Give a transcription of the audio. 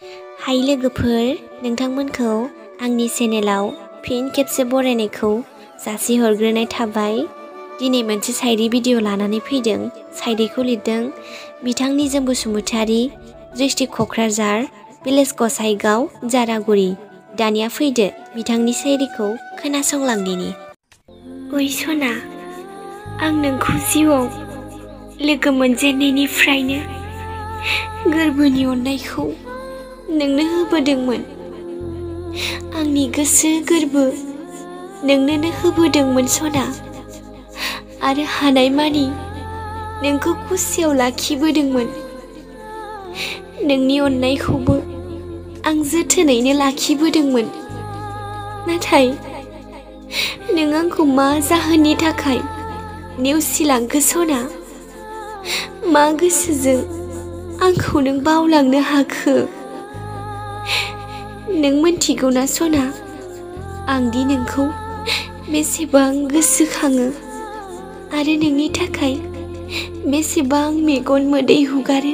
हाय लोगोफोर, नोंथांमोनखौ आंनि चेनेलाव फिन खेबसे बरायनायखौ जासिहरग्रोनाय थाबाय। दिनै मोनसे शायरी भिडिअ लानानै फैदों। शायरीखौ लिरदों बिथां निजोम बसुमतारी, डिस्ट्रिक्ट क'क्राझार, भिलेज गसाइगाव, जारागुरि। दानिया फैदो बिथांनि शायरीखौ खोनासंलांदिनि। ओइ सना, आं नोंखौ जिउआव लोगो मोनजेननायनिफ्रायनो गोरबोनि अननायखौ नोंनो होबोदोंमोन। आंनि गोसो गोरबो नोंनोनो होबोदोंमोन सना, आरो हानायमानि नोंखौ खुसियाव लाखिबोदोंमोन। नोंनि अननायखौबो आं जोथोनैनो लाखिबोदोंमोन। नाथाय नों आंखौ मा जाहोननि थाखाय नेवसिलांखो सना? मा गोसोजों आंखौ नों बावलांनो हाखो? नों मोनथिगौ ना सना, आं दि नोंखौ बेसेबां गोसोखाङो आरो नोंनि थाखाय बेसेबां मेगन मोदै हुगारो।